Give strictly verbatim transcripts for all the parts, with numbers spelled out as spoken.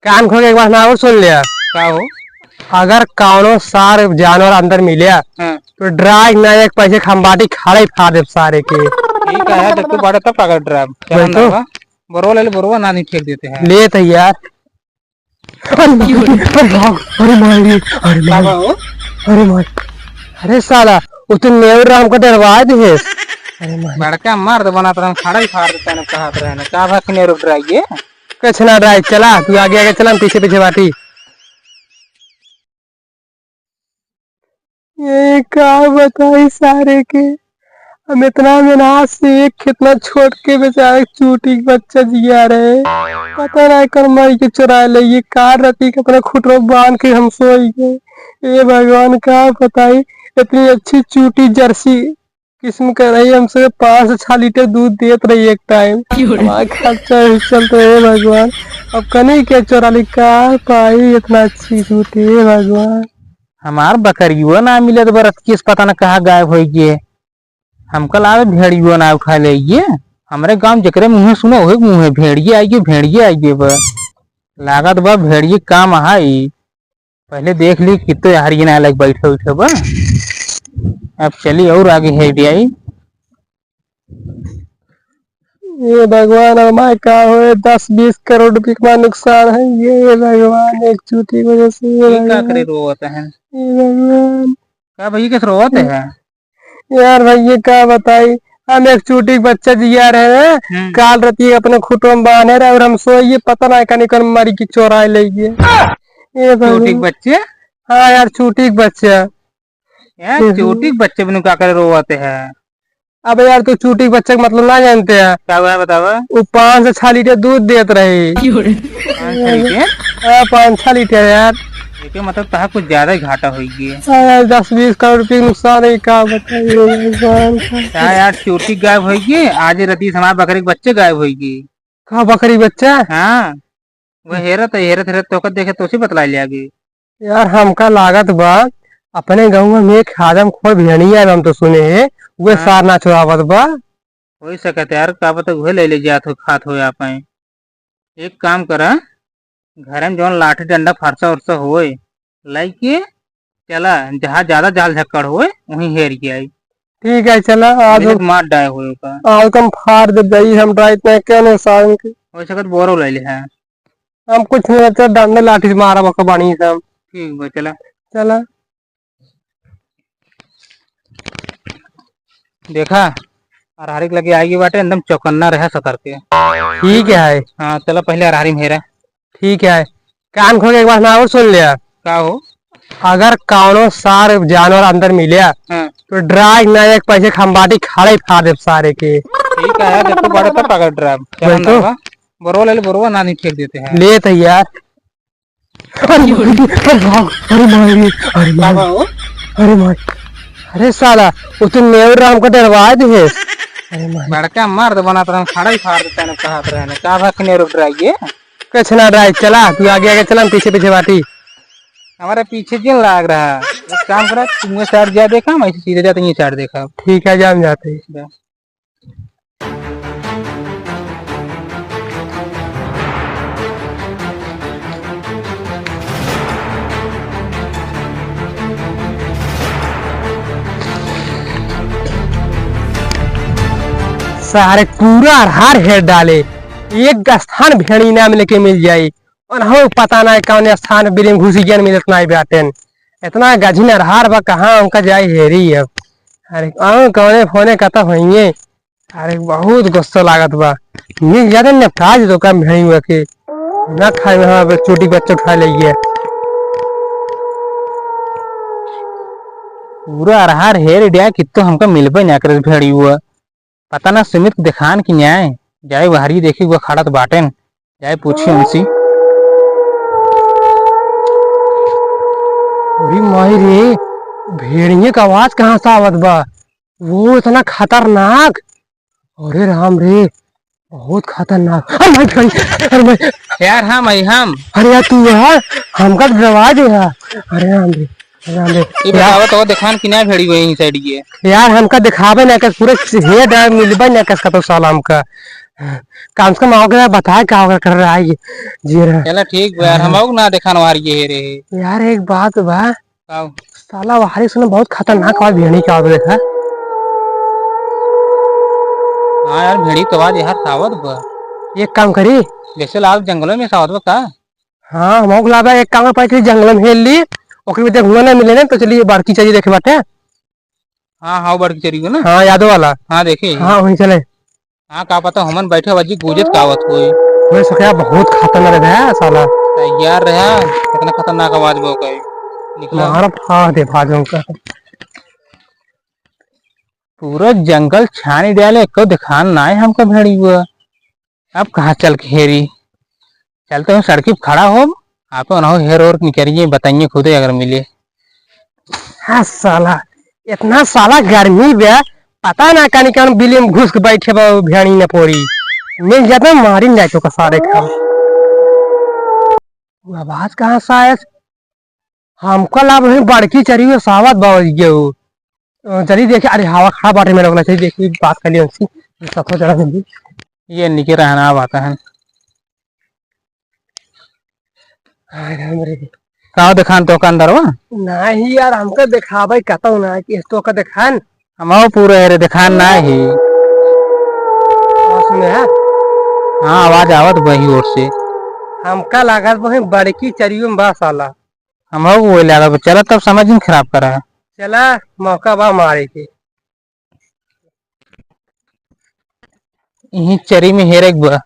कान खोल के एक बार ना और सुन लिया। का हो? अगर कौनो सार जानवर अंदर मिलिया, हाँ। तो डराए ना, एक पैसे खंबाटी खड़े फाड़ देब सारे के। ठीक है, जब तू बड़ा तब का कर डराब? चला वही तो। ना बा। बोरवा ले ले, बोरवा ना नहीं फेंक देते हैं। ले तो यार। अरे माई, अरे माई, अरे माई, अरे का माई। बा हो? अरे माई। अरे साला, वो तो नेउर राम का डरवा दे है। अरे माई। बड़का मर्द बना तो हम खड़ा ही फाड़ देते हैं, कहा तो रहने। का भाग नेउर डराइए? कुछ ना डराई, चला, तू आगे आगे चला, हम पीछे पीछे बाटी। ये का बताई सारे के, हम इतना मेहनत से एक कितना छोट के बेचारे चूटी के बच्चा जिया रहे, पता ना कर माई के चुरा ले, ये कार रती के अपना खुटरो बांध के हम सोई गए। ए भगवान, का बताई, इतनी अच्छी चूटी जर्सी किस्म का रही, हमसे पाँच से छह लीटर दूध देत रही एक टाइम। क्यों रे? हमारा खर्चा उसल तो, हे भगवान, अब कने के चोरा ली, का पाई इतना अच्छी सूट, हे भगवान। हमार बकरियो ना मिलत बरत किस, पता ना कहाँ गायब होई गे। हमका लावे भेड़ियो ना उठा ले ये। हमरे गांव जेकरे मुँहे सुनो, ओहे मुँहे भेड़िए आई गे, भेड़िए आई गे बा। लागत बा भेड़िए काम आई। पहले देख ली कितने हरिये ना लग बैठे उठे बा। अब चली और आगे है भी आई। ये भगवान, अब माय का होए, दस बीस करोड़ रुपये का नुकसान है। ये भगवान, एक चूटी की वजह से, ये ये का भगवान, करे रोवत है? ये भगवान। का भैया, कैसे रोवत है? यार भाई, ये का बताई, हम एक चूटी के बच्चा जिया रहे हैं, हम्म। काल रतिये अपने खुटो में बांधे रहे और हम सोइए, पता ना कनी कौन मारी की चोराए ले गए। ये चूटी के भगवान। बच्चे? हाँ यार, चूटी के बच्चा। यार, हम्म। चूटी के बच्चे बनु का करे रोवत है? अब यार, तू चूटी के बच्चे का मतलब ना जानते हैं। का हुआ है, बतावा? वो पाँच से छह लीटर दूध देत रही। क्यों रे? पाँच छह लीटर? हाँ, पाँच छह लीटर यार। एके मतलब तहा कुछ ज्यादा ही घाटा होई गई। हाँ यार, दस बीस करोड़ रुपये नुकसान है, का बताइए भगवान का। का यार, चूटी गायब होई गई, आज रतीस हमार बकरी के बच्चे गायब होई गई। का बकरी बच्चा? हाँ, वो हेरत है, हेरत हेरत तोका देखे तो उसी बतला लिया गई। यार, हमका लागत बा, अपने गाँव में एक आदमखोर भेड़िया है, हम तो सुने हैं, वो हाँ। सार ना चुरावत बा। हो सकत है यार, का पता उहे ले ले जात हो, खात हो आप हैं। एक काम करा, घर में जौन लाठी डंडा फरसा उरसा होए, लइके चला, जहाँ ज्यादा जाल झक्कड़ होए, वहीं हेर के आई। ठीक है, चला, आज नहीं तो हम मार डाय होए का। आज हम फाड़ दे जाई, हम डाइट नहीं कहने सारन के। हो सकत बोरो ले ले है। हम कुछ नहीं, चल डंडे लाठी से मारा बका बानी सब। ठीक बा, चला। चला। देखा, अरहरी के लगे आइगे बाटे, एकदम चौकन्ना रहे सतर्क के। ठीक है। हाँ, चला पहले अरहरी में हेरा। ठीक है। कान खोल के एक बार ना और सुन लिया। का हो? अगर कौनो सार जानवर अंदर मिलिया, हाँ। तो डराए ना, एक पैसे खंबाटी खड़े फाड़ देब सारे के। ठीक है, जब तो बड़ा तब पकड़ डराब। चला वही तो। ना बा। बोरवा ले ले, बोरवा ना नहीं फेंक देते हैं। ले तो यार। अरे माई, अरे माई, अरे माई, अरे माई। का बा हो? अरे माई। अरे साला, वो तो नेउर राम का डरवा दे है। अरे माई। बड़का मर्द बना तो हम खड़ा ही फाड़ देते हैं, कहा तो रहने। का भाग नेउर डराइए? कुछ ना डराई, चला, तू आगे आगे चला, हम पीछे पीछे बाटी। हमारे पीछे जिन लाग रहा। एक काम करा, तू मुँह साइड जा देखा, हम ऐसे सीधे जाते हैं, ये साइड देखा। ठीक है, जा हम जाते हैं। जा। सारे पूरा अरहर हेर डाले, एक स्थान भेड़ी ना मिले के मिल जाई। अनहो पता ना कौन स्थान बिरिम घुसी गयन मिलत नाई बाटेन। इतना गझिन अरहार बा, कहाँ उनका जाई हेरी अब। अरे, आऊं कौने फोने कता होइये। अरे, बहुत गुस्सा लागत बा। मिल जाते ने काज तो काम भेड़ी हुआ के। ना खाए में हम चोटी बच्चा उठा लेइये। पूरा अरहार हेर दिया कि तो हमका मिलबे ना करे भेड़ी हुआ। पता ना सुमित के देखान कि न्याय। जाए बाहरी देखी वो खड़ा तो बाटेन। जाए पूछी उनसे। अरे माई रे, भेड़िए का आवाज कहाँ से आवत बा? वो इतना खतरनाक। अरे राम रे, बहुत खतरनाक। अरे माई, अरे माई। यार हम आई हम। अरे यार तू यार, हमका तो डरवा दे यार। अरे राम रे। ये यार। बतावा तो देखान कि ना भेड़ी हुई साइड ये। यार, हमका दिखावे ना कस, पूरे हेड आ मिलबे ना कस का तो साला हमका। कम से कम आओ के बताए का होगा कर रहा है ये जी रहा। चला ठीक बा यार, हाँ। हम आओ ना देखान वार ये रहे। यार एक बात बा। का? साला वाहरी सुने बहुत खतरनाक आवाज भेड़ी का आवाज देखा। हाँ यार, भेड़ी के आवाज यार सावत बा। एक काम करी। जैसे लाल जंगलों में सावत बा का? हाँ, हम ओकला बा एक काम पर चली जंगल में हेल ली, ओकरे में देखुआ ना मिले ना, तो चलिए बड़की चरी देखे बाटे। हाँ, हाँ, बड़की चरी को ना? हाँ, यादव वाला। हाँ, देखे। हाँ, वहीं चले। हाँ, का पता हमन बैठे बाजी गूंजत का आवत होई। वही सखिया बहुत खतरनाक रहा है साला। तैयार रहा, कितना खतरनाक आवाज बा कई। निकला। मार फाड़ दे भाजों का। पूरा जंगल छानी डाले, एको दिखान ना है हमका भेड़ी हुआ। अब कहाँ चल के हेरी? चलते हो सड़की पे खड़ा हो, आप उन्हों हेर ओर निकलिए, बताइए खुदे अगर मिले। हाँ साला, इतना साला गर्मी बे, पता ना कानी कौन बिल्ली में घुस के बैठे बा, भेड़ी न पोड़ी। मिल जाता मारी न जाए तो का सारे खाम। वो आवाज कहाँ से आया? हमका लाभ है बड़की चरी हुए सावत बावल गयो। अ, चली देखे, अरे हवा खड़ा बाटे में लगना चाहिए, देखी बात कर लिया उनसे, ये सब हो जरा जल्दी। ये निके रहना बात है। हाय राम रे। का देखान तो का अंदर बा? नहीं यार, हमका देखावे कतौ ना कि तो का देखान। हम आओ पूरा है रे, देखान ना ही। और सुने है? हाँ, आवाज आवत बही ओर से। हमका लागत बही बड़की चरियो में बा साला। हम हो वही लागत बा। चला तब समझ में खराब करा। चला, मौका बा मारे के। यही चरी में हेरे के बा।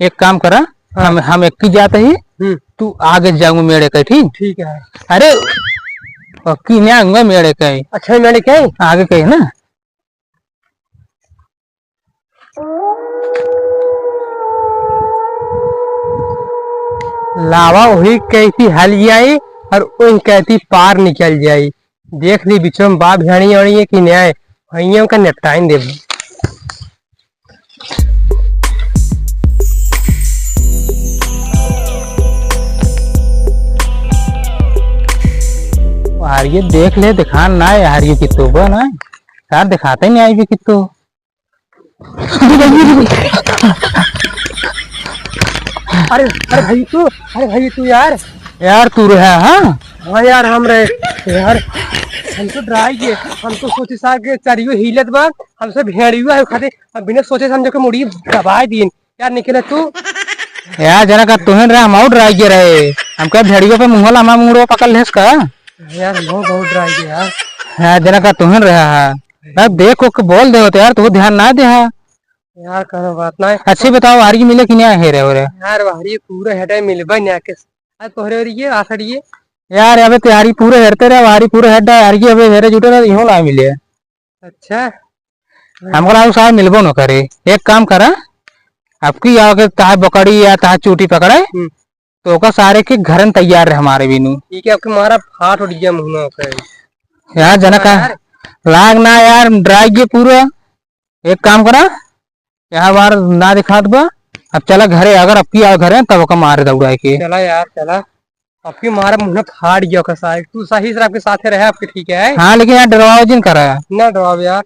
एक काम करा, हाँ। हम, हम एक ही जात ही, हम्म। तू आगे जाऊंगा मेड़े के, ठीक? ठीक है। अरे, अक्की ने आऊंगा मेड़े के। अच्छा, मेड़े के? आगे के ना। लावा वही कहती हल जाई और वही कहती पार निकल जाई। देख ली बिचवा में बा भेड़ी ओड़ी है कि न्याय, वहीं उनका निपटाइन देबो। यार ये देख ले, दिखान ना है यार, ये कित्तो बा ना, यार दिखाते नहीं आई भी कित्तो। अरे, अरे भाई तू, अरे भाई तू यार। यार तू रहा, हाँ? हाँ यार, हम रहे यार, हम तो डराई गए, हम तो सोचे सार के चरियो हिलत बा, हमसे भेड़ियो है खाते, अब बिना सोचे समझे के मुड़ी दबाए दीन। यार निकले तू। यार जना का तुहिन रहा, हम और डराई गए रहे, हम कहे भेड़ियो पे मुंह ला, हमारा मुंह पकड़ लेस का? यार हम बहुत, बहुत डराई गए यार। यार जना का तुहिन रहा है, यार देख ओके बोल दे होते यार, तू ध्यान ना दे हा। यार कोनो बात ना है। अच्छी बताओ, वाहरी मिले कि नहीं हेरे ओरे? यार वाहरी पूरा हेडे मिलबे नहीं आके। आज तोहरे ओर ये आसर ये। यार अबे तैयारी पूरे हेरते रहे, वाहरी पूरे हेड डाय, हार की अबे हेरे जुटे रहे, इहो ना मिले। अच्छा। हमको लागू साहब मिलबो न करे। एक काम करा, अब की आओ के ताहे बकड़ी या ताहे चूटी पकड़े, हम्म। तो ओका सारे के घरन तैयार रहे हमारे बिनु। ठीक है, अब की मारा फाट उठ गया मुंह में ओकर। यार जना का यार। लाग ना यार, डराई गए पूरा। एक काम करा, यहाँ बार ना दिखात बा। अब चला घरे, अगर अब की आओ घरे तब ओका मारे दौड़ाए के। चला यार, चला। अब की मारा मुंह फाड़ गया ओकर सारे। तू सही से आपके साथे रहे, आपके ठीक है। हाँ, लेकिन यार डरवाओ जिन करा। ना डरवाओ यार।